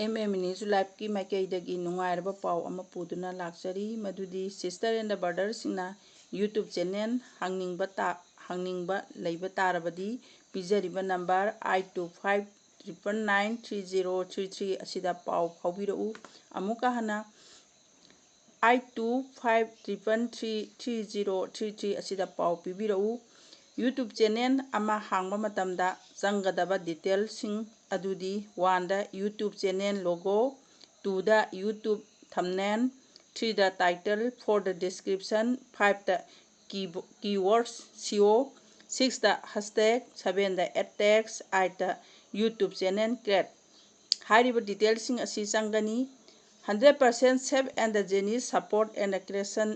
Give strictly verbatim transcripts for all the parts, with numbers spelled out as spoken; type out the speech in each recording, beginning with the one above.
M M ꯏꯟ ꯏꯖꯨ ꯂꯥꯏꯐꯀꯤ ꯃꯥꯏꯀꯩꯗꯒꯤ ꯅꯨꯡꯉꯥꯏꯔꯕ ꯄꯥꯎ ꯑꯃ ꯄꯨꯗꯨꯅ ꯂꯥꯛꯆꯔꯤ꯫ ꯃꯗꯨꯗꯤ ꯁꯤꯁꯇꯔ ꯑꯦꯟ ꯕ꯭ꯔꯗꯔꯁꯤꯡꯅ ꯌꯨꯇ꯭ꯌꯨꯕ ꯆꯦꯅꯦꯜ ꯍꯥꯡꯅꯤꯡꯕ ꯇꯥ-, ꯍꯥꯡꯅꯤꯡꯕ ꯂꯩꯕ ꯇꯥꯔꯕꯗꯤ, ꯄꯤꯖꯔꯤꯕ number eight two five triple nine three zero three three ꯑꯁꯤꯗ ꯄꯥꯎ ꯐꯥꯎꯕꯤꯔꯛꯎ꯫ ꯑꯃꯨꯛꯀ ꯍꯟꯅ eight two five triple three three zero three three ꯑꯁꯤꯗ ꯄꯥꯎ ꯄꯤꯕꯤꯔꯛꯎ꯫ ꯌꯨꯇ꯭ꯌꯨꯕ ꯆꯦꯅꯦꯜ ꯑꯃ ꯍꯥꯡꯕ ꯃꯇꯝꯗ ꯆꯪꯒꯗꯕ ꯗꯤꯇꯦꯜꯁꯤꯡ ꯑꯗꯨꯗꯤ, ꯋꯥꯟꯗ ꯌꯨꯇ꯭ꯌꯨꯕ ꯆꯦꯅꯦꯜ ꯂꯣꯒꯣ, ꯇꯨꯗ ꯌꯨꯇ꯭ꯌꯨꯕ ꯊꯝꯅꯦꯜ, ꯊ꯭ꯔꯤꯗ ꯇꯥꯏꯇꯜ, ꯐꯣꯔꯗ ꯗꯤꯁꯀ꯭ꯔꯤꯞꯁꯟ, ꯐꯥꯏꯚꯇ ꯀꯤ-, ꯀꯤꯋꯔꯗ ꯁꯤꯑꯣ, ꯁꯤꯛꯁꯇ ꯍꯦꯁꯇꯦꯒ, ꯁꯚꯦꯟꯗ ꯑꯦꯠ ꯇꯦꯒꯁ, ꯑꯩꯠꯇ ꯌꯨꯇ꯭ꯌꯨꯕ ꯆꯦꯅꯦꯜ ꯀ꯭ꯔꯤꯌꯦꯠ꯫ ꯍꯥꯏꯔꯤꯕ ꯗꯤꯇꯦꯜꯁꯤꯡ ꯑꯁꯤ ꯆꯪꯒꯅꯤ꯫ Hundred percent safe and genuine support and creation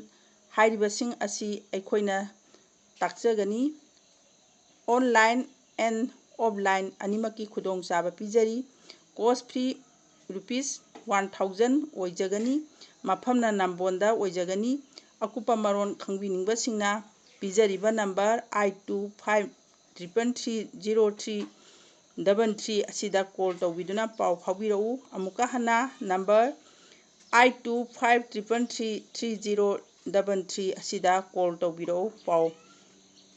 ꯍꯥꯏꯔꯤꯕꯁꯤꯡ ꯑꯁꯤ ꯑꯩꯈꯣꯏꯅ ꯇꯥꯛꯆꯒꯅꯤ꯫ Online and offline ꯑꯅꯤꯃꯛꯀꯤ ꯈꯨꯗꯣꯡꯆꯥꯕ ꯄꯤꯖꯔꯤ꯫ Cost fee rupees one thousand ꯑꯣꯏꯖꯒꯅꯤ꯫ ꯃꯐꯝꯅ ꯅꯝꯕꯣꯜꯗ ꯑꯣꯏꯖꯒꯅꯤ꯫ ꯑꯀꯨꯞꯄ ꯃꯔꯣꯜ ꯈꯪꯕꯤꯅꯤꯡꯕꯁꯤꯡꯅ ꯄꯤꯖꯔꯤꯕ number eight two five triple three zero three double three ꯑꯁꯤꯗ ꯀꯣꯜ ꯇꯧꯕꯤꯗꯨꯅ ꯄꯥꯎ ꯐꯥꯎꯕꯤꯔꯛꯎ꯫ ꯑꯃꯨꯛꯀ ꯍꯟꯅ number eight two five triple three three zero double three ꯑꯁꯤꯗ ꯀꯣꯜ ꯇꯧꯕꯤꯔꯛꯎ, ꯄꯥꯎ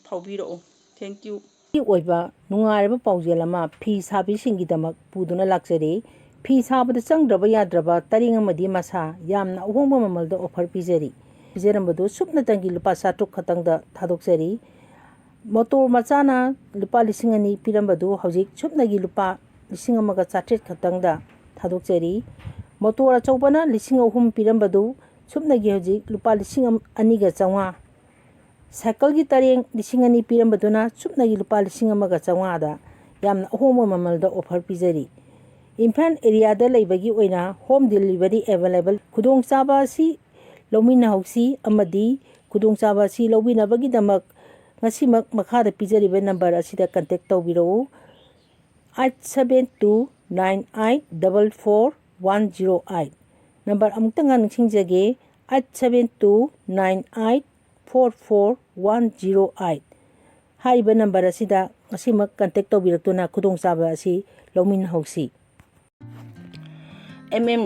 ꯐꯥꯎꯕꯤꯔꯛꯎ꯫ Thank you꯫ ꯑꯣꯏꯕ ꯅꯨꯡꯉꯥꯏꯔꯕ ꯄꯥꯎꯖꯦꯜ ꯑꯃ ꯐꯤ ꯁꯥꯕꯤꯁꯤꯡꯒꯤꯗꯃꯛ ꯄꯨꯗꯨꯅ ꯂꯥꯛꯆꯔꯤ꯫ ꯐꯤ ꯁꯥꯕꯗ ꯆꯪꯗ꯭ꯔꯕ ꯌꯥꯗ꯭ꯔꯕ ꯇꯔꯦꯡ ꯑꯃꯗꯤ ꯃꯁꯥ ꯌꯥꯝꯅ ꯑꯍꯣꯡꯕ ꯃꯃꯜꯗ ꯑꯣꯐꯔ ꯄꯤꯖꯔꯤ꯫ ꯄꯤꯖꯔꯝꯕꯗꯨ ꯁꯨꯞꯅꯇꯪꯒꯤ ꯂꯨꯄꯥ ꯆꯥꯇ꯭ꯔꯨꯛ ꯈꯛꯇꯪꯗ ꯊꯥꯗꯣꯛꯆꯔꯤ꯫ ꯃꯣꯇꯣꯔ ꯃꯆꯥꯅ ꯂꯨꯄꯥ ꯂꯤꯁꯤꯡ ꯑꯅꯤ ꯄꯤꯔꯝꯕꯗꯨ ꯍꯧꯖꯤꯛ ꯁꯨꯞꯅꯒꯤ ꯂꯨꯄꯥ ꯂꯤꯁꯤꯡ ꯑꯃꯒ ꯆꯥꯇ꯭ꯔꯦꯠ ꯈꯛꯇꯪꯗ ꯊꯥꯗꯣꯛꯆꯔꯤ꯫ ꯃꯣꯇꯣꯔ ꯑꯆꯧꯕꯅ ꯂꯤꯁꯤꯡ ꯑꯍꯨꯝ ꯄꯤꯔꯝꯕꯗꯨ ꯁꯨꯞꯅꯒꯤ ꯍꯧꯖꯤꯛ ꯂꯨꯄꯥ ꯂꯤꯁꯤꯡ ꯑꯅꯤꯒ ꯆꯥꯝꯃꯉꯥ꯫ ꯁꯥꯏꯀꯜꯒꯤ ꯇꯔꯦꯡ ꯂꯤꯁꯤꯡ ꯑꯅꯤ ꯄꯤꯔꯝꯕꯗꯨꯅ ꯁꯨꯞꯅꯒꯤ ꯂꯨꯄꯥ ꯂꯤꯁꯤꯡ ꯑꯃꯒ ꯆꯥꯝꯃꯉꯥꯗ ꯌꯥꯝꯅ ꯑꯍꯣꯡꯕ ꯃꯃꯜꯗ ꯑꯣꯐꯔ ꯄꯤꯖꯔꯤ꯫ ꯏꯝꯐꯥꯜ ꯑꯦꯔꯤꯌꯥꯗ ꯂꯩꯕꯒꯤ ꯑꯣꯏꯅ ꯍꯣꯝ ꯗꯤꯂꯤꯚꯔꯤ ꯑꯦꯚꯦꯂꯦꯕꯜ꯫ ꯈꯨꯗꯣꯡꯆꯥꯕ ꯑꯁꯤ ꯂꯧꯃꯤꯟꯅꯍꯧꯁꯤ ꯑꯃꯗꯤ ꯈꯨꯗꯣꯡꯆꯥꯕ ꯑꯁꯤ ꯂꯧꯕꯤꯅꯕꯒꯤꯗꯃꯛ ꯉꯁꯤꯃꯛ ꯃꯈꯥꯗ ꯄꯤꯖꯔꯤꯕ ꯅꯝꯕꯔ ꯑꯁꯤꯗ ꯀꯟꯇꯦꯛ ꯇꯧꯕꯤꯔꯛꯎ, eight seven two nine eight double four one zero eight꯫ Number ꯑꯃꯨꯛꯇꯪꯒ ꯅꯤꯡꯁꯤꯡꯖꯒꯦ, eight seven two nine eight four four one zero eight꯫ ꯍꯥꯏꯔꯤꯕ ꯅꯝꯕꯔ ꯑꯁꯤꯗ ꯉꯁꯤꯃꯛ ꯀꯟꯇꯦꯛ ꯇꯧꯕꯤꯔꯛꯇꯨꯅ ꯈꯨꯗꯣꯡꯆꯥꯕ ꯑꯁꯤ ꯂꯧꯃꯤꯟꯅꯍꯧꯁꯤ꯫ M M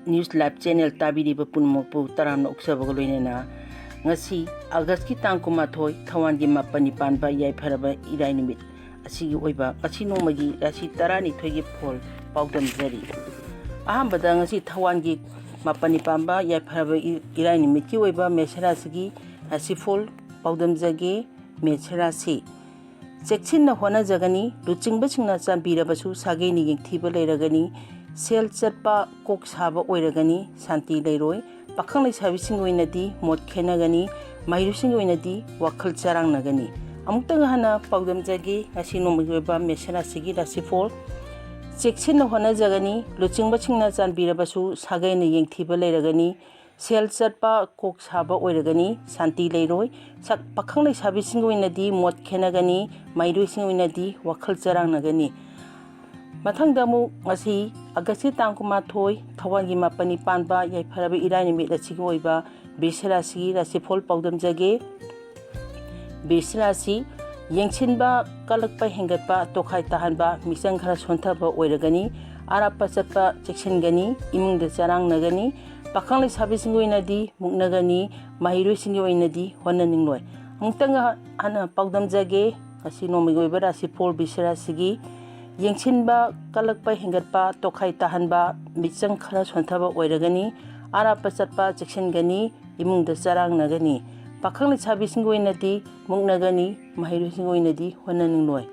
news live channel ꯇꯥꯕꯤꯔꯤꯕ ꯄꯨꯝꯅꯃꯛꯄꯨ ꯇꯔꯥꯝꯅ ꯑꯣꯛꯆꯕꯒ ꯂꯣꯏꯅꯅ, ꯉꯁꯤ ꯑꯥꯒꯁꯀꯤ ꯇꯥꯡ ꯀꯨꯟꯃꯥꯊꯣꯏ, ꯊꯋꯥꯟꯒꯤ ꯃꯥꯄꯟꯅꯤ ꯄꯥꯟꯕ ꯌꯥꯏꯐꯔꯕ ꯏꯔꯥꯏ ꯅꯨꯃꯤꯠ ꯑꯁꯤꯒꯤ ꯑꯣꯏꯕ ꯉꯁꯤ ꯅꯣꯡꯃꯒꯤ ꯔꯥꯁꯤ ꯇꯔꯥꯅꯤꯊꯣꯏꯒꯤ ꯐꯣꯜ ꯄꯥꯎꯗꯝꯖꯔꯤ꯫ ꯑꯍꯥꯟꯕꯗ, ꯉꯁꯤ ꯊꯋꯥꯟꯒꯤ ꯃꯥꯄꯟꯅꯤ ꯄꯥꯟꯕ ꯌꯥꯏꯐꯔꯕ ꯏ-, ꯏꯔꯥꯏ ꯅꯨꯃꯤꯠꯀꯤ ꯑꯣꯏꯕ ꯃꯦꯁ ꯔꯥꯁꯤꯒꯤ ꯔꯥꯁꯤꯐꯣꯜ ꯄꯥꯎꯗꯝꯖꯒꯦ꯫ ꯃꯦꯁ ꯔꯥꯁꯤ꯫ ꯆꯦꯛꯁꯤꯟꯅ ꯍꯣꯠꯅꯖꯒꯅꯤ꯫ ꯂꯨꯆꯤꯡꯕꯁꯤꯡꯅ ꯆꯥꯟꯕꯤꯔꯕꯁꯨ ꯁꯥꯒꯩꯅ ꯌꯦꯡꯊꯤꯕ ꯂꯩꯔꯒꯅꯤ꯫ ꯁꯦꯜ ꯆꯠꯄ ꯀꯣꯛ ꯁꯥꯕ ꯑꯣꯏꯔꯒꯅꯤ꯫ ꯁꯥꯟꯇꯤ ꯂꯩꯔꯣꯏ꯫ ꯄꯥꯈꯪ ꯂꯩꯁꯥꯕꯤꯁꯤꯡꯒꯤ ꯑꯣꯏꯅꯗꯤ ꯃꯣꯠ ꯈꯦꯠꯅꯒꯅꯤ꯫ ꯃꯍꯩꯔꯣꯏꯁꯤꯡꯒꯤ ꯑꯣꯏꯅꯗꯤ ꯋꯥꯈꯜ ꯆꯔꯥꯡꯅꯒꯅꯤ꯫ ꯑꯃꯨꯛꯇꯪ ꯍꯟꯅ ꯄꯥꯎꯗꯝꯖꯒꯦ, ꯉꯁꯤ ꯅꯣꯡꯃꯒꯤ ꯑꯣꯏꯕ ꯃꯦꯁ ꯔꯥꯁꯤꯒꯤ ꯔꯥꯁꯤꯐꯣꯜ꯫ ꯆꯦꯛꯁꯤꯟꯅ ꯍꯣꯠꯅꯖꯒꯅꯤ꯫ ꯂꯨꯆꯤꯡꯕꯁꯤꯡꯅ ꯆꯥꯟꯕꯤꯔꯕꯁꯨ ꯁꯥꯒꯩꯅ ꯌꯦꯡꯊꯤꯕ ꯂꯩꯔꯒꯅꯤ꯫ ꯁꯦꯜ ꯆꯠꯄ ꯀꯣꯛ ꯁꯥꯕ ꯑꯣꯏꯔꯒꯅꯤ꯫ ꯁꯥꯟꯇꯤ ꯂꯩꯔꯣꯏ꯫ ꯁꯛ-, ꯄꯥꯈꯪ ꯂꯩꯁꯥꯕꯤꯁꯤꯡꯒꯤ ꯑꯣꯏꯅꯗꯤ ꯃꯣꯠ ꯈꯦꯠꯅꯒꯅꯤ꯫ ꯃꯍꯩꯔꯣꯏꯁꯤꯡꯒꯤ ꯑꯣꯏꯅꯗꯤ ꯋꯥꯈꯜ ꯆꯔꯥꯡꯅꯒꯅꯤ꯫ ꯃꯊꯪꯗ ꯑꯃꯨꯛ ꯉꯁꯤ ꯑꯥꯒꯁꯀꯤ ꯇꯥꯡ ꯀꯨꯟꯃꯥꯊꯣꯏ, ꯊꯋꯥꯟꯒꯤ ꯃꯥꯄꯟꯅꯤ ꯄꯥꯟꯕ ꯌꯥꯏꯐꯔꯕ ꯏꯔꯥꯏ ꯅꯨꯃꯤꯠ ꯑꯁꯤꯒꯤ ꯑꯣꯏꯕ ꯕꯤꯁ ꯔꯥꯁꯤꯒꯤ ꯔꯥꯁꯤꯐꯣꯜ ꯄꯥꯎꯗꯝꯖꯒꯦ꯫ ꯕꯤꯁ ꯔꯥꯁꯤ꯫ ꯌꯦꯡꯁꯤꯟꯕ ꯀꯜꯂꯛꯄ ꯍꯦꯟꯒꯠꯄ, ꯇꯣꯈꯥꯏ ꯇꯥꯍꯟꯕ, ꯃꯤꯆꯪ ꯈꯔ ꯁꯣꯟꯊꯕ ꯑꯣꯏꯔꯒꯅꯤ꯫ ꯑꯔꯥꯞꯄ ꯆꯠꯄ ꯆꯦꯛꯁꯤꯟꯒꯅꯤ꯫ ꯏꯃꯨꯡꯗ ꯆꯔꯥꯡꯅꯒꯅꯤ꯫ ꯄꯥꯈꯪ ꯂꯩꯁꯥꯕꯤꯁꯤꯡꯒꯤ ꯑꯣꯏꯅꯗꯤ ꯃꯨꯛꯅꯒꯅꯤ꯫ ꯃꯍꯩꯔꯣꯏꯁꯤꯡꯒꯤ ꯑꯣꯏꯅꯗꯤ ꯍꯣꯠꯅꯅꯤꯡꯂꯣꯏ꯫ ꯑꯃꯨꯛꯇꯪ ꯍꯟꯅ ꯄꯥꯎꯗꯝꯖꯒꯦ, ꯉꯁꯤ ꯅꯣꯡꯃꯒꯤ ꯑꯣꯏꯕ ꯔꯥꯁꯤꯐꯣꯜ ꯕꯤꯁ ꯔꯥꯁꯤꯒꯤ꯫ ꯌꯦꯡꯁꯤꯟꯕ ꯀꯜꯂꯛꯄ ꯍꯦꯟꯒꯠꯄ, ꯇꯣꯈꯥꯏ ꯇꯥꯍꯟꯕ, ꯃꯤꯆꯪ ꯈꯔ ꯁꯣꯟꯊꯕ ꯑꯣꯏꯔꯒꯅꯤ꯫ ꯑꯔꯥꯞꯄ ꯆꯠꯄ ꯆꯦꯛꯁꯤꯟꯒꯅꯤ꯫ ꯏꯃꯨꯡꯗ ꯆꯔꯥꯡꯅꯒꯅꯤ꯫ ꯄꯥꯈꯪ ꯂꯩꯁꯥꯕꯤꯁꯤꯡꯒꯤ ꯑꯣꯏꯅꯗꯤ ꯃꯨꯛꯅꯒꯅꯤ꯫ ꯃꯍꯩꯔꯣꯏꯁꯤꯡꯒꯤ ꯑꯣꯏꯅꯗꯤ ꯍꯣꯠꯅꯅꯤꯡꯂꯣꯏ꯫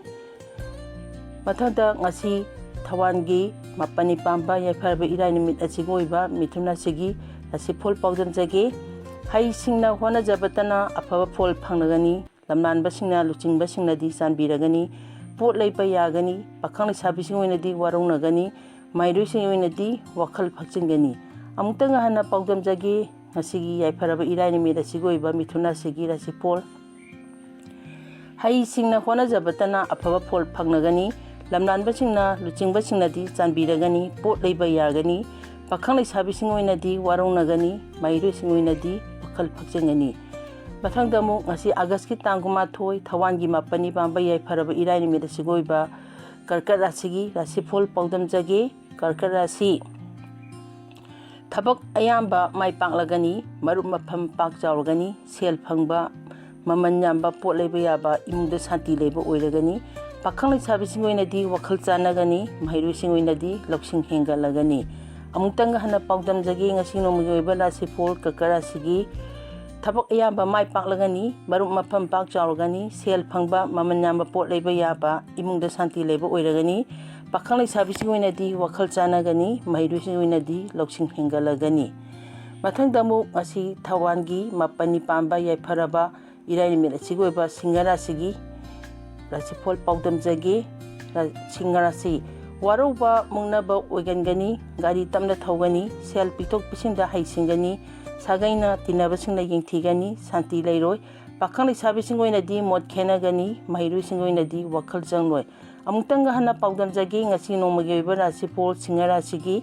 ꯃꯊꯪꯗ ꯉꯁꯤ ꯊꯋꯥꯟꯒꯤ ꯃꯥꯄꯟꯅꯤ ꯄꯥꯟꯕ ꯌꯥꯏꯐꯔꯕ ꯏꯔꯥꯏ ꯅꯨꯃꯤꯠ ꯑꯁꯤꯒꯤ ꯑꯣꯏꯕ ꯃꯤꯊꯨꯟ ꯔꯥꯁꯤꯒꯤ ꯔꯥꯁꯤꯐꯣꯜ ꯄꯥꯎꯗꯝꯖꯒꯦ꯫ ꯍꯩꯁꯤꯡꯅ ꯍꯣꯠꯅꯖꯕꯇꯅ ꯑꯐꯕ ꯐꯣꯜ ꯐꯪꯂꯒꯅꯤ꯫ ꯂꯝꯂꯥꯟꯕꯁꯤꯡꯅ, ꯂꯨꯆꯤꯡꯕꯁꯤꯡꯅꯗꯤ ꯆꯥꯟꯕꯤꯔꯒꯅꯤ꯫ ꯄꯣꯠ ꯂꯩꯕ ꯌꯥꯒꯅꯤ꯫ ꯄꯥꯈꯪ ꯂꯩꯁꯥꯕꯤꯁꯤꯡꯒꯤ ꯑꯣꯏꯅꯗꯤ ꯋꯥꯔꯧꯅꯒꯅꯤ꯫ ꯃꯍꯩꯔꯣꯏꯁꯤꯡꯒꯤ ꯑꯣꯏꯅꯗꯤ ꯋꯥꯈꯜ ꯐꯛꯆꯤꯟꯒꯅꯤ꯫ ꯑꯃꯨꯛꯇꯪ ꯍꯟꯅ ꯄꯥꯎꯗꯝꯖꯒꯦ, ꯉꯁꯤꯒꯤ ꯌꯥꯏꯐꯔꯕ ꯏꯔꯥꯏ ꯅꯨꯃꯤꯠ ꯑꯁꯤꯒꯤ ꯑꯣꯏꯕ ꯃꯤꯊꯨꯟ ꯔꯥꯁꯤꯒꯤ ꯔꯥꯁꯤꯐꯣꯜ꯫ ꯍꯩꯁꯤꯡꯅ ꯍꯣꯠꯅꯖꯕꯇꯅ ꯑꯐꯕ ꯐꯣꯜ ꯐꯪꯂꯒꯅꯤ꯫ ꯂꯝꯂꯥꯟꯕꯁꯤꯡꯅ, ꯂꯨꯆꯤꯡꯕꯁꯤꯡꯅꯗꯤ ꯆꯥꯟꯕꯤꯔꯒꯅꯤ, ꯄꯣꯠ ꯂꯩꯕ ꯌꯥꯒꯅꯤ꯫ ꯄꯥꯈꯪ ꯂꯩꯁꯥꯕꯤꯁꯤꯡ ꯑꯣꯏꯅꯗꯤ ꯋꯥꯔꯧꯅꯒꯅꯤ, ꯃꯍꯩꯔꯣꯏꯁꯤꯡ ꯑꯣꯏꯅꯗꯤ ꯋꯥꯈꯜ ꯐꯛꯆꯤꯟꯒꯅꯤ꯫ ꯃꯊꯪꯗ ꯑꯃꯨꯛ ꯉꯁꯤ ꯑꯥꯒꯁꯀꯤ ꯇꯥꯡ ꯀꯨꯟꯃꯥꯊꯣꯏ, ꯊꯋꯥꯟꯒꯤ ꯃꯥꯄꯟꯅꯤ ꯄꯥꯟꯕ ꯌꯥꯏꯐꯔꯕ ꯏꯔꯥꯏ ꯅꯨꯃꯤꯠ ꯑꯁꯤꯒꯤ ꯑꯣꯏꯕ ꯀꯔꯀꯠ ꯔꯥꯁꯤꯒꯤ ꯔꯥꯁꯤꯐꯣꯜ ꯄꯥꯎꯗꯝꯖꯒꯦ꯫ ꯀꯔꯀꯠ ꯔꯥꯁꯤ꯫ ꯊꯕꯛ ꯑꯌꯥꯝꯕ ꯃꯥꯏ ꯄꯥꯛꯂꯒꯅꯤ, ꯃꯔꯨꯞ ꯃꯄꯥꯡ ꯄꯥꯛ ꯆꯥꯎꯔꯒꯅꯤ, ꯁꯦꯜ ꯐꯪꯕ, ꯃꯃꯜ ꯌꯥꯝꯕ ꯄꯣꯠ ꯂꯩꯕ ꯌꯥꯕ, ꯏꯃꯨꯡꯗ ꯁꯥꯟꯇꯤ ꯂꯩꯕ ꯑꯣꯏꯔꯒꯅꯤ꯫ ꯄꯥꯈꯪ ꯂꯩꯁꯥꯕꯤꯁꯤꯡꯒꯤ ꯑꯣꯏꯅꯗꯤ ꯋꯥꯈꯜ ꯆꯥꯟꯅꯒꯅꯤ, ꯃꯍꯩꯔꯣꯏꯁꯤꯡꯒꯤ ꯑꯣꯏꯅꯗꯤ ꯂꯧꯁꯤꯡ ꯍꯦꯟꯒꯠꯂꯒꯅꯤ꯫ ꯑꯃꯨꯛꯇꯪꯒ ꯍꯟꯅ ꯄꯥꯎꯗꯝꯖꯒꯦ, ꯉꯁꯤ ꯅꯣꯡꯃꯒꯤ ꯑꯣꯏꯕ ꯔꯥꯁꯤꯐꯣꯜ ꯀꯔꯀꯠ ꯔꯥꯁꯤꯒꯤ ꯊꯕꯛ ꯑꯌꯥꯝꯕ ꯃꯥꯏ ꯄꯥꯛꯂꯒꯅꯤ, ꯃꯔꯨꯞ ꯃꯄꯥꯡ ꯄꯥꯛ ꯆꯥꯎꯔꯒꯅꯤ, ꯁꯦꯜ ꯐꯪꯕ, ꯃꯃꯜ ꯌꯥꯝꯕ ꯄꯣꯠ ꯂꯩꯕ ꯌꯥꯕ, ꯏꯃꯨꯡꯗ ꯁꯥꯟꯇꯤ ꯂꯩꯕ ꯑꯣꯏꯔꯒꯅꯤ꯫ ꯄꯥꯈꯪ ꯂꯩꯁꯥꯕꯤꯁꯤꯡꯒꯤ ꯑꯣꯏꯅꯗꯤ ꯋꯥꯈꯜ ꯆꯥꯟꯅꯒꯅꯤ, ꯃꯍꯩꯔꯣꯏꯁꯤꯡꯒꯤ ꯑꯣꯏꯅꯗꯤ ꯂꯧꯁꯤꯡ ꯍꯦꯟꯒꯠꯂꯒꯅꯤ꯫ ꯃꯊꯪꯗ ꯑꯃꯨꯛ ꯉꯁꯤ ꯊꯧꯋꯥꯟꯒꯤ ꯃꯥꯄꯜꯅꯤ ꯄꯥꯟꯕ ꯌꯥꯏꯐꯔꯕ ꯏꯔꯥꯏ ꯅꯨꯃꯤꯠ ꯑꯁꯤꯒꯤ ꯑꯣꯏꯕ ꯁꯤꯡꯍ ꯔꯥꯁꯤꯒꯤ ꯔꯥꯁꯤꯐꯣꯜ ꯄꯥꯎꯗꯝꯖꯒꯦ꯫ ꯔ-, ꯁꯤꯡꯍ ꯔꯥꯁꯤ, ꯋꯥꯔꯧꯕ ꯃꯨꯛꯅꯕ ꯑꯣꯏꯒꯟꯒꯅꯤ, ꯒꯥꯔꯤ ꯇꯞꯅ ꯊꯧꯒꯅꯤ, ꯁꯦꯜ ꯄꯤꯊꯣꯛ ꯄꯤꯁꯤꯟꯗ ꯍꯩꯁꯤꯡꯒꯅꯤ, ꯁꯥꯒꯩꯅ ꯇꯤꯟꯅꯕꯁꯤꯡꯅ ꯌꯦꯡꯊꯤꯒꯅꯤ, ꯁꯥꯟꯇꯤ ꯂꯩꯔꯣꯏ꯫ ꯄꯥꯈꯪ ꯂꯩꯁꯥꯕꯤꯁꯤꯡꯒꯤ ꯑꯣꯏꯅꯗꯤ ꯃꯣꯠ ꯈꯦꯠꯅꯒꯅꯤ, ꯃꯍꯩꯔꯣꯏꯁꯤꯡꯒꯤ ꯑꯣꯏꯅꯗꯤ ꯋꯥꯈꯜ ꯆꯪꯂꯣꯏ꯫ ꯑꯃꯨꯛꯇꯪꯒ ꯍꯟꯅ ꯄꯥꯎꯗꯝꯖꯒꯦ, ꯉꯁꯤ ꯅꯣꯡꯃꯒꯤ ꯑꯣꯏꯕ ꯔꯥꯁꯤꯐꯣꯜ ꯁꯤꯡꯍ ꯔꯥꯁꯤꯒꯤ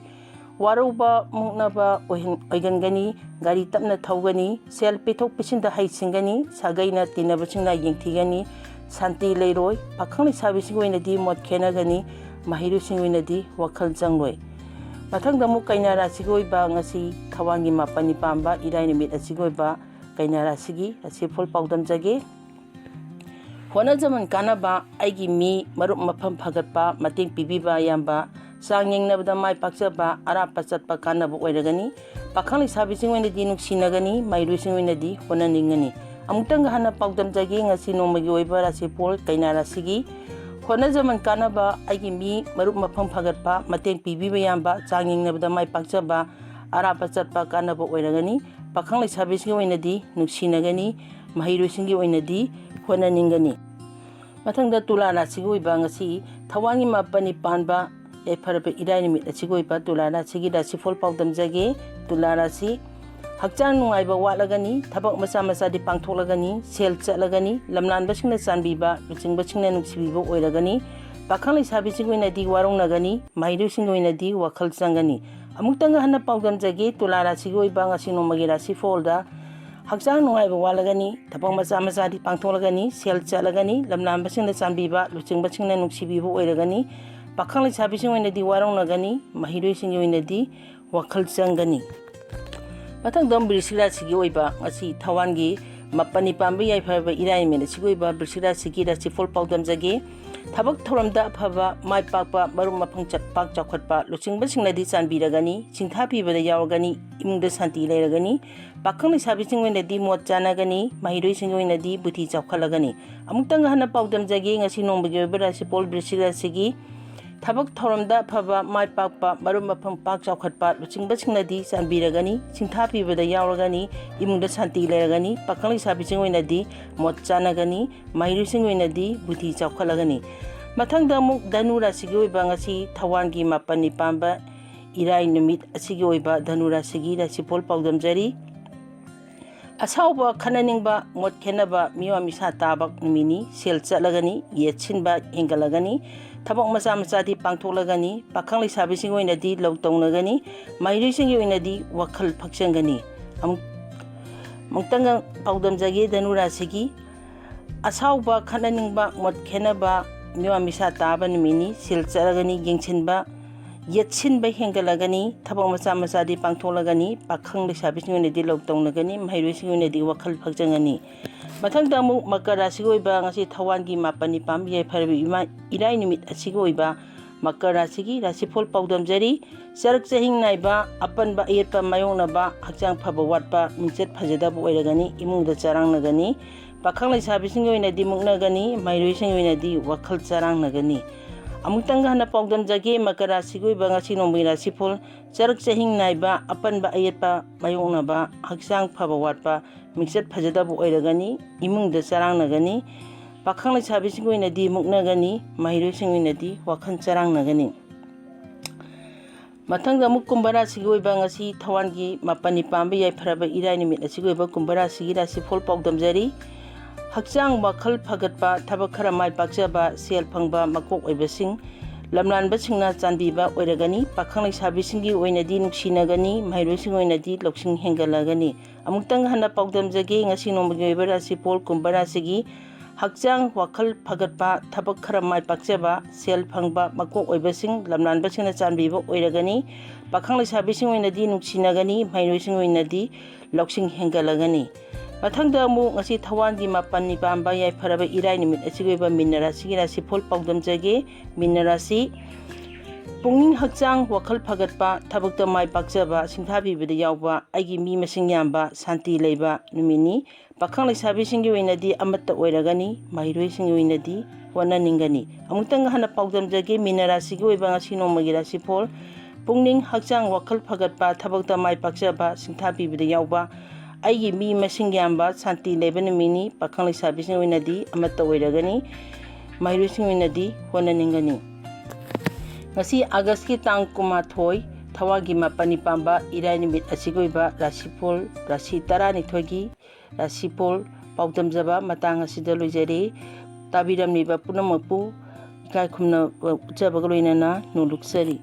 ꯋꯥꯔꯧꯕ ꯃꯨꯛꯅꯕ ꯑꯣꯏꯍꯟ-, ꯑꯣꯏꯒꯟꯒꯅꯤ, ꯒꯥꯔꯤ ꯇꯞꯅ ꯊꯧꯒꯅꯤ, ꯁꯦꯜ ꯄꯤꯊꯣꯛ ꯄꯤꯁꯤꯟꯗ ꯍꯩꯁꯤꯡꯒꯅꯤ, ꯁꯥꯒꯩꯅ ꯇꯤꯟꯅꯕꯁꯤꯡꯅ ꯌꯦꯡꯊꯤꯒꯅꯤ, ꯁꯥꯟꯇꯤ ꯂꯩꯔꯣꯏ, ꯄꯥꯈꯪ ꯂꯩꯁꯥꯕꯤꯁꯤꯡꯒꯤ ꯑꯣꯏꯅꯗꯤ ꯃꯣꯠ ꯈꯦꯠꯅꯒꯅꯤ, ꯃꯍꯩꯔꯣꯏꯁꯤꯡꯒꯤ ꯑꯣꯏꯅꯗꯤ ꯋꯥꯈꯜ ꯆꯪꯂꯣꯏ꯫ ꯃꯊꯪꯗ ꯑꯃꯨꯛ ꯀꯩꯅꯥ ꯔꯥꯁꯤꯒꯤ ꯑꯣꯏꯕ ꯉꯁꯤ ꯊꯧꯋꯥꯟꯒꯤ ꯃꯥꯄꯜꯅꯤ ꯄꯥꯟꯕ ꯏꯔꯥꯏ ꯅꯨꯃꯤꯠ ꯑꯁꯤꯒꯤ ꯑꯣꯏꯕ ꯀꯩꯅꯥ ꯔꯥꯁꯤꯒꯤ ꯔꯥꯁꯤꯐꯣꯜ ꯄꯥꯎꯗꯝꯖꯒꯦ꯫ ꯍꯣꯠꯅꯖꯃꯟ ꯀꯥꯟꯅꯕ, ꯑꯩꯒꯤ ꯃꯤ, ꯃꯔꯨꯞ ꯃꯄꯥꯡ ꯐꯒꯠꯄ, ꯃꯇꯦꯡ ꯄꯤꯕꯤꯕ ꯑꯌꯥꯝꯕ, ꯆꯥꯡ ꯌꯦꯡꯅꯕꯗ ꯃꯥꯏ ꯄꯥꯛꯆꯕ, ꯑꯔꯥꯞꯄ ꯆꯠꯄ ꯀꯥꯟꯅꯕ ꯑꯣꯏꯔꯒꯅꯤ꯫ ꯄꯥꯈꯪ ꯂꯩꯁꯥꯕꯤꯁꯤꯡ ꯑꯣꯏꯅꯗꯤ ꯅꯨꯡꯁꯤꯅꯒꯅꯤ, ꯃꯍꯩꯔꯣꯏꯁꯤꯡ ꯑꯣꯏꯅꯗꯤ ꯍꯣꯠꯅꯅꯤꯡꯒꯅꯤ꯫ ꯑꯃꯨꯛꯇꯪꯒ ꯍꯟꯅ ꯄꯥꯎꯗꯝꯖꯒꯦ, ꯉꯁꯤ ꯅꯣꯡꯃꯒꯤ ꯑꯣꯏꯕ ꯔꯥꯁꯤꯐꯣꯜ ꯀꯩꯅꯥ ꯔꯥꯁꯤꯒꯤ ꯍꯣꯠꯅꯖꯃꯟ ꯀꯥꯟꯅꯕ, ꯑꯩꯒꯤ ꯃꯤ, ꯃꯔꯨꯞ ꯃꯄꯥꯡ ꯐꯒꯠꯄ, ꯃꯇꯦꯡ ꯄꯤꯕꯤꯕ ꯌꯥꯝꯕ, ꯆꯥꯡ ꯌꯦꯡꯅꯕꯗ ꯃꯥꯏ ꯄꯥꯛꯆꯕ, ꯑꯔꯥꯞꯄ ꯆꯠꯄ ꯀꯥꯟꯅꯕ ꯑꯣꯏꯔꯒꯅꯤ꯫ ꯄꯥꯈꯪ ꯂꯩꯁꯥꯕꯤꯁꯤꯡꯒꯤ ꯑꯣꯏꯅꯗꯤ ꯅꯨꯡꯁꯤꯅꯒꯅꯤ, ꯃꯍꯩꯔꯣꯏꯁꯤꯡꯒꯤ ꯑꯣꯏꯅꯗꯤ ꯍꯣꯠꯅꯅꯤꯡꯒꯅꯤ꯫ ꯃꯊꯪꯗ ꯇꯨꯂꯥ ꯔꯥꯁꯤꯒꯤ ꯑꯣꯏꯕ ꯉꯁꯤ ꯊꯧꯋꯥꯟꯒꯤ ꯃꯥꯄꯜꯅꯤ ꯄꯥꯟꯕ ꯌꯥꯏꯐꯔꯕ ꯏꯔꯥꯏ ꯅꯨꯃꯤꯠ ꯑꯁꯤꯒꯤ ꯑꯣꯏꯕ ꯇꯨꯂꯥ ꯔꯥꯁꯤꯒꯤ ꯔꯥꯁꯤꯐꯣꯜ ꯄꯥꯎꯗꯝꯖꯒꯦ꯫ ꯇꯨꯂꯥ ꯔꯥꯁꯤ, ꯍꯛꯆꯥꯡ ꯅꯨꯡꯉꯥꯏꯕ ꯋꯥꯠꯂꯒꯅꯤ, ꯊꯕꯛ ꯃꯆꯥ ꯃꯆꯥꯗꯤ ꯄꯥꯡꯊꯣꯛꯂꯒꯅꯤ, ꯁꯦꯜ ꯆꯠꯂꯒꯅꯤ, ꯂꯝꯂꯥꯟꯕꯁꯤꯡꯅ ꯆꯥꯟꯕꯤꯕ, ꯂꯨꯆꯤꯡꯕꯁꯤꯡꯅ ꯅꯨꯡꯁꯤꯕꯤꯕ ꯑꯣꯏꯔꯒꯅꯤ꯫ ꯄꯥꯈꯪ ꯂꯩꯁꯥꯕꯤꯁꯤꯡꯒꯤ ꯑꯣꯏꯅꯗꯤ ꯋꯥꯔꯧꯅꯒꯅꯤ, ꯃꯍꯩꯔꯣꯏꯁꯤꯡꯒꯤ ꯑꯣꯏꯅꯗꯤ ꯋꯥꯈꯜ ꯆꯪꯒꯅꯤ꯫ ꯑꯃꯨꯛꯇꯪꯒ ꯍꯟꯅ ꯄꯥꯎꯗꯝꯖꯒꯦ, ꯇꯨꯂꯥ ꯔꯥꯁꯤꯒꯤ ꯑꯣꯏꯕ ꯉꯁꯤ ꯅꯣꯡꯃꯒꯤ ꯔꯥꯁꯤꯐꯣꯜꯗ ꯍꯛꯆꯥꯡ ꯅꯨꯡꯉꯥꯏꯕ ꯋꯥꯠꯂꯒꯅꯤ, ꯊꯕꯛ ꯃꯆꯥ ꯃꯆꯥꯗꯤ ꯄꯥꯡꯊꯣꯛꯂꯒꯅꯤ, ꯁꯦꯜ ꯆꯠꯂꯒꯅꯤ, ꯂꯝꯂꯥꯟꯕꯁꯤꯡꯅ ꯆꯥꯟꯕꯤꯕ, ꯂꯨꯆꯤꯡꯕꯁꯤꯡꯅ ꯅꯨꯡꯁꯤꯕꯤꯕ ꯑꯣꯏꯔꯒꯅꯤ꯫ ꯄꯥꯈꯪ ꯂꯩꯁꯥꯕꯤꯁꯤꯡꯒꯤ ꯑꯣꯏꯅꯗꯤ ꯋꯥꯔꯧꯅꯒꯅꯤ, ꯃꯍꯩꯔꯣꯏꯁꯤꯡꯒꯤ ꯑꯣꯏꯅꯗꯤ ꯋꯥꯈꯜ ꯆꯪꯒꯅꯤ꯫ ꯃꯊꯪꯗ ꯕ꯭ꯔꯤꯁꯤꯛ ꯔꯥꯁꯤꯒꯤ ꯑꯣꯏꯕ ꯉꯁꯤ ꯊꯋꯥꯟꯒꯤ ꯃꯥꯄꯜꯅꯤ ꯄꯥꯟꯕ ꯌꯥꯏꯐꯔꯕ ꯏꯔꯥꯏ ꯅꯨꯃꯤꯠ ꯑꯁꯤꯒꯤ ꯑꯣꯏꯕ ꯕ꯭ꯔꯤꯁꯤꯛ ꯔꯥꯁꯤꯒꯤ ꯔꯥꯁꯤꯐꯣꯜ ꯄꯥꯎꯗꯝꯖꯒꯦ꯫ ꯊꯕꯛ ꯊꯧꯔꯝꯗ ꯑꯐꯕ, ꯃꯥꯏ ꯄꯥꯛꯄ, ꯃꯔꯨꯞ ꯃꯄꯥꯡ ꯆꯠ-, ꯄꯥꯛ ꯆꯥꯎꯈꯠꯄ, ꯂꯨꯆꯤꯡꯕꯁꯤꯡꯅꯗꯤ ꯆꯥꯟꯕꯤꯔꯒꯅꯤ, ꯁꯤꯡꯊꯥ ꯄꯤꯕꯗ ꯌꯥꯎꯔꯒꯅꯤ, ꯏꯃꯨꯡꯗ ꯁꯥꯟꯇꯤ ꯂꯩꯔꯒꯅꯤ, ꯄꯥꯈꯪ ꯂꯩꯁꯥꯕꯤꯁꯤꯡ ꯑꯣꯏꯅꯗꯤ ꯃꯣꯠ ꯆꯥꯟꯅꯒꯅꯤ, ꯃꯍꯩꯔꯣꯏꯁꯤꯡꯒꯤ ꯑꯣꯏꯅꯗꯤ ꯕꯨꯙꯤ ꯆꯥꯎꯈꯠꯂꯒꯅꯤ꯫ ꯑꯃꯨꯛꯇꯪ ꯍꯟꯅ ꯄꯥꯎꯗꯝꯖꯒꯦ, ꯉꯁꯤ ꯅꯣꯡꯃꯒꯤ ꯑꯣꯏꯕ ꯔꯥꯁꯤꯐꯣꯜ ꯕ꯭ꯔꯤꯁꯤꯛ ꯔꯥꯁꯤꯒꯤ ꯊꯕꯛ ꯊꯧꯔꯝꯗ ꯑꯐꯕ, ꯃꯥꯏ ꯄꯥꯛꯄ, ꯃꯔꯨꯞ ꯃꯄꯥꯡ ꯄꯥꯛ ꯆꯥꯎꯈꯠꯄ, ꯂꯨꯆꯤꯡꯕꯁꯤꯡꯅꯗꯤ ꯆꯥꯟꯕꯤꯔꯒꯅꯤ, ꯁꯤꯡꯊꯥ ꯄꯤꯕꯗ ꯌꯥꯎꯔꯒꯅꯤ, ꯏꯃꯨꯡꯗ ꯁꯥꯟꯇꯤ ꯂꯩꯔꯒꯅꯤ, ꯄꯥꯈꯪ ꯂꯩꯁꯥꯕꯤꯁꯤꯡ ꯑꯣꯏꯅꯗꯤ ꯃꯣꯠ ꯆꯥꯟꯅꯒꯅꯤ, ꯃꯍꯩꯔꯣꯏꯁꯤꯡ ꯑꯣꯏꯅꯗꯤ ꯕꯨꯙꯤ ꯆꯥꯎꯈꯠꯂꯒꯅꯤ꯫ ꯃꯊꯪꯗ ꯑꯃꯨꯛ ꯙꯅꯨ ꯔꯥꯁꯤꯒꯤ ꯑꯣꯏꯕ ꯉꯁꯤ ꯊꯋꯥꯟꯒꯤ ꯃꯥꯄꯜꯅꯤ ꯄꯥꯟꯕ ꯏꯔꯥꯏ ꯅꯨꯃꯤꯠ ꯑꯁꯤꯒꯤ ꯑꯣꯏꯕ ꯙꯅꯨ ꯔꯥꯁꯤꯒꯤ ꯔꯥꯁꯤꯐꯣꯜ ꯄꯥꯎꯗꯝꯖꯔꯤ꯫ ꯑꯁꯥꯎꯕ, ꯈꯠꯅꯅꯤꯡꯕ, ꯃꯣꯠ ꯈꯦꯠꯅꯕ, ꯃꯤꯋꯥ ꯃꯤꯁꯥ ꯇꯥꯕ ꯅꯨꯃꯤꯠꯅꯤ꯫ ꯁꯦꯜ ꯆꯠꯂꯒꯅꯤ, ꯌꯦꯠꯁꯤꯟꯕ ꯍꯦꯟꯒꯠꯂꯒꯅꯤ, ꯊꯕꯛ ꯃꯆꯥ ꯃꯆꯥꯗꯤ ꯄꯥꯡꯊꯣꯛꯂꯒꯅꯤ, ꯄꯥꯈꯪ ꯂꯩꯁꯥꯕꯤꯁꯤꯡ ꯑꯣꯏꯅꯗꯤ ꯂꯧ ꯇꯧꯅꯒꯅꯤ, ꯃꯍꯩꯔꯣꯏꯁꯤꯡꯒꯤ ꯑꯣꯏꯅꯗꯤ ꯋꯥꯈꯜ ꯐꯛꯆꯪꯒꯅꯤ꯫ ꯑꯃꯨꯛ-, ꯑꯃꯨꯛꯇꯪꯒ ꯄꯥꯎꯗꯝꯖꯒꯦ ꯙꯅꯨ ꯔꯥꯁꯤꯒꯤ꯫ ꯑꯁꯥꯎꯕ, ꯈꯠꯅꯅꯤꯡꯕ, ꯃꯣꯠ ꯈꯦꯠꯅꯕ, ꯃꯤꯋꯥ ꯃꯤꯁꯥ ꯇꯥꯕ ꯅꯨꯃꯤꯠꯅꯤ꯫ ꯁꯦꯜ ꯆꯠꯂꯒꯅꯤ, ꯌꯦꯡꯁꯤꯟꯕ, ꯌꯦꯠꯁꯤꯟꯕ ꯍꯦꯟꯒꯠꯂꯒꯅꯤ, ꯊꯕꯛ ꯃꯆꯥ ꯃꯆꯥꯗꯤ ꯄꯥꯡꯊꯣꯛꯂꯒꯅꯤ, ꯄꯥꯈꯪ ꯂꯩꯁꯥꯕꯤꯁꯤꯡ ꯑꯣꯏꯅꯗꯤ ꯂꯧ ꯇꯧꯅꯒꯅꯤ, ꯃꯍꯩꯔꯣꯏꯁꯤꯡ ꯑꯣꯏꯅꯗꯤ ꯋꯥꯈꯜ ꯐꯛꯆꯪꯒꯅꯤ꯫ ꯃꯊꯪꯗ ꯑꯃꯨꯛ ꯃꯀꯔ ꯔꯥꯁꯤꯒꯤ ꯑꯣꯏꯕ ꯉꯁꯤ ꯊꯋꯥꯟꯒꯤ ꯃꯥꯄꯜꯅꯤ ꯄꯥꯟꯕ ꯌꯥꯏꯐꯔꯕ ꯏꯃꯥ-, ꯏꯔꯥꯏ ꯅꯨꯃꯤꯠ ꯑꯁꯤꯒꯤ ꯑꯣꯏꯕ ꯃꯀꯔ ꯔꯥꯁꯤꯒꯤ ꯔꯥꯁꯤꯐꯣꯜ ꯄꯥꯎꯗꯝꯖꯔꯤ꯫ ꯆꯔꯛ ꯆꯍꯤꯡ ꯅꯥꯏꯕ, ꯑꯄꯟꯕ ꯑꯌꯦꯠꯄ ꯃꯥꯌꯣꯛꯅꯕ, ꯍꯛꯆꯥꯡ ꯐꯕ ꯋꯥꯠꯄ, ꯃꯤꯡꯆꯠ ꯐꯖꯗꯕ ꯑꯣꯏꯔꯒꯅꯤ, ꯏꯃꯨꯡꯗ ꯆꯔꯥꯡꯅꯒꯅꯤ, ꯄꯥꯈꯪ ꯂꯩꯁꯥꯕꯤꯁꯤꯡꯒꯤ ꯑꯣꯏꯅꯗꯤ ꯃꯨꯛꯅꯒꯅꯤ, ꯃꯍꯩꯔꯣꯏꯁꯤꯡꯒꯤ ꯑꯣꯏꯅꯗꯤ ꯋꯥꯈꯜ ꯆꯔꯥꯡꯅꯒꯅꯤ꯫ ꯑꯃꯨꯛꯇꯪꯒ ꯍꯟꯅ ꯄꯥꯎꯗꯝꯖꯒꯦ, ꯃꯀꯔ ꯔꯥꯁꯤꯒꯤ ꯑꯣꯏꯕ ꯉꯁꯤ ꯅꯣꯡꯃꯒꯤ ꯔꯥꯁꯤꯐꯣꯜ꯫ ꯆꯔꯛ ꯆꯍꯤꯡ ꯅꯥꯏꯕ, ꯑꯄꯟꯕ ꯑꯌꯦꯠꯄ ꯃꯥꯌꯣꯛꯅꯕ, ꯍꯛꯆꯥꯡ ꯐꯕ ꯋꯥꯠꯄ, ꯃꯤꯡꯆꯠ ꯐꯖꯗꯕ ꯑꯣꯏꯔꯒꯅꯤ, ꯏꯃꯨꯡꯗ ꯆꯔꯥꯡꯅꯒꯅꯤ, ꯄꯥꯈꯪ ꯂꯩꯁꯥꯕꯤꯁꯤꯡꯒꯤ ꯑꯣꯏꯅꯗꯤ ꯃꯨꯛꯅꯒꯅꯤ, ꯃꯍꯩꯔꯣꯏꯁꯤꯡꯒꯤ ꯑꯣꯏꯅꯗꯤ ꯋꯥꯈꯜ ꯆꯔꯥꯡꯅꯒꯅꯤ꯫ ꯃꯊꯪꯗ ꯑꯃꯨꯛ ꯀꯨꯝꯚ ꯔꯥꯁꯤꯒꯤ ꯑꯣꯏꯕ ꯉꯁꯤ ꯊꯋꯥꯟꯒꯤ ꯃꯥꯄꯜꯅꯤ ꯄꯥꯟꯕ ꯌꯥꯏꯐꯔꯕ ꯏꯔꯥꯏ ꯅꯨꯃꯤꯠ ꯑꯁꯤꯒꯤ ꯑꯣꯏꯕ ꯀꯨꯝꯚ ꯔꯥꯁꯤꯒꯤ ꯔꯥꯁꯤꯐꯣꯜ ꯄꯥꯎꯗꯝꯖꯔꯤ꯫ ꯍꯛꯆꯥꯡ ꯋꯥꯈꯜ ꯐꯒꯠꯄ, ꯊꯕꯛ ꯈꯔ ꯃꯥꯏ ꯄꯥꯛꯆꯕ, ꯁꯦꯜ ꯐꯪꯕ, ꯃꯀꯣꯛ ꯑꯣꯏꯕꯁꯤꯡ, ꯂꯝꯂꯥꯟꯕꯁꯤꯡꯅ ꯆꯥꯟꯕꯤꯕ ꯑꯣꯏꯔꯒꯅꯤ꯫ ꯄꯥꯈꯪ ꯂꯩꯁꯥꯕꯤꯁꯤꯡꯒꯤ ꯑꯣꯏꯅꯗꯤ ꯅꯨꯡꯁꯤꯅꯒꯅꯤ, ꯃꯍꯩꯔꯣꯏꯁꯤꯡꯒꯤ ꯑꯣꯏꯅꯗꯤ ꯂꯧꯁꯤꯡ ꯍꯦꯟꯒꯠꯂꯒꯅꯤ꯫ ꯑꯃꯨꯛꯇꯪ ꯍꯟꯅ ꯄꯥꯎꯗꯝꯖꯒꯦ, ꯉꯁꯤ ꯅꯣꯡꯃꯒꯤ ꯑꯣꯏꯕ ꯔꯥꯁꯤꯐꯣꯜ ꯀꯨꯝꯚ ꯔꯥꯁꯤꯒꯤ ꯍꯛꯆꯥꯡ ꯋꯥꯈꯜ ꯐꯒꯠꯄ, ꯊꯕꯛ ꯈꯔ ꯃꯥꯏ ꯄꯥꯛꯆꯕ, ꯁꯦꯜ ꯐꯪꯕ, ꯃꯀꯣꯛ ꯑꯣꯏꯕꯁꯤꯡ, ꯂꯝꯂꯥꯟꯕꯁꯤꯡꯅ ꯆꯥꯟꯕꯤꯕ ꯑꯣꯏꯔꯒꯅꯤ꯫ ꯄꯥꯈꯪ ꯂꯩꯁꯥꯕꯤꯁꯤꯡ ꯑꯣꯏꯅꯗꯤ ꯅꯨꯡꯁꯤꯅꯒꯅꯤ, ꯃꯍꯩꯔꯣꯏꯁꯤꯡ ꯑꯣꯏꯅꯗꯤ ꯂꯧꯁꯤꯡ ꯍꯦꯟꯒꯠꯂꯒꯅꯤ꯫ ꯃꯊꯪꯗ ꯑꯃꯨꯛ ꯉꯁꯤ ꯊꯋꯥꯟꯒꯤ ꯃꯥꯄꯟꯅꯤ ꯄꯥꯟꯕ ꯌꯥꯏꯐꯔꯕ ꯏꯔꯥꯏ ꯅꯨꯃꯤꯠ ꯑꯁꯤꯒꯤ ꯑꯣꯏꯕ ꯃꯤꯟꯅ ꯔꯥꯁꯤꯒꯤ ꯔꯥꯁꯤꯐꯣꯜ ꯄꯥꯎꯗꯝꯖꯒꯦ꯫ ꯃꯤꯟꯅ ꯔꯥꯁꯤ: ꯄꯨꯛꯅꯤꯡ ꯍꯛꯆꯥꯡ ꯋꯥꯈꯜ ꯐꯒꯠꯄ, ꯊꯕꯛꯇ ꯃꯥꯏ ꯄꯥꯛꯆꯕ, ꯁꯤꯡꯊꯥꯕꯤꯕꯗ ꯌꯥꯎꯕ, ꯑꯩꯒꯤ ꯃꯤ ꯃꯁꯤꯡ ꯌꯥꯝꯕ, ꯁꯥꯟꯇꯤ ꯂꯩꯕ ꯅꯨꯃꯤꯠꯅꯤ꯫ ꯄꯥꯈꯪ ꯂꯩꯁꯥꯕꯤꯁꯤꯡꯒꯤ ꯑꯣꯏꯅꯗꯤ ꯑꯃꯠꯇ ꯑꯣꯏꯔꯒꯅꯤ, ꯃꯍꯩꯔꯣꯏꯁꯤꯡꯒꯤ ꯑꯣꯏꯅꯗꯤ ꯍꯣꯠꯅꯅꯤꯡꯒꯅꯤ꯫ ꯑꯃꯨꯛꯇꯪ ꯍꯟꯅ ꯄꯥꯎꯗꯝꯖꯒꯦ, ꯃꯤꯟꯅ ꯔꯥꯁꯤꯒꯤ ꯑꯣꯏꯕ ꯉꯁꯤ ꯅꯣꯡꯃꯒꯤ ꯔꯥꯁꯤꯐꯣꯜ: ꯄꯨꯛꯅꯤꯡ ꯍꯛꯆꯥꯡ ꯋꯥꯈꯜ ꯐꯒꯠꯄ, ꯊꯕꯛꯇ ꯃꯥꯏ ꯄꯥꯛꯆꯕ, ꯁꯤꯡꯊꯥꯕꯤꯕꯗ ꯌꯥꯎꯕ, ꯑꯩꯒꯤ ꯃꯤ ꯃꯁꯤꯡ ꯌꯥꯝꯕ, ꯁꯥꯟꯇꯤ ꯂꯩꯕ ꯅꯨꯃꯤꯠꯅꯤ꯫ ꯄꯥꯈꯪ ꯂꯩꯁꯥꯕꯤꯁꯤꯡ ꯑꯣꯏꯅꯗꯤ ꯑꯃꯠꯇ ꯑꯣꯏꯔꯒꯅꯤ, ꯃꯍꯩꯔꯣꯏꯁꯤꯡ ꯑꯣꯏꯅꯗꯤ ꯍꯣꯠꯅꯅꯤꯡꯒꯅꯤ꯫ ꯉꯁꯤ ꯑꯥꯒꯁꯀꯤ ꯇꯥꯡ ꯀꯨꯟꯃꯥꯊꯣꯏ, ꯊꯋꯥꯒꯤ ꯃꯥꯄꯟꯅꯤ ꯄꯥꯟꯕ ꯏꯔꯥꯏ ꯅꯨꯃꯤꯠ ꯑꯁꯤꯒꯤ ꯑꯣꯏꯕ ꯔꯥꯁꯤꯐꯣꯜ, ꯔꯥꯁꯤ ꯇꯔꯥꯅꯤꯊꯣꯏꯒꯤ ꯔꯥꯁꯤꯐꯣꯜ ꯄꯥꯎꯗꯝꯖꯕ ꯃꯇꯥꯡ ꯑꯁꯤꯗ ꯂꯣꯏꯖꯔꯦ꯫ ꯇꯥꯕꯤꯔꯝꯂꯤꯕ ꯄꯨꯝꯅꯃꯛꯄꯨ ꯏꯀꯥꯏ ꯈꯨꯝꯅꯕ ꯎꯠꯆꯕꯒ ꯂꯣꯏꯅꯅ ꯅꯣꯂꯨꯛꯆꯔꯤ꯫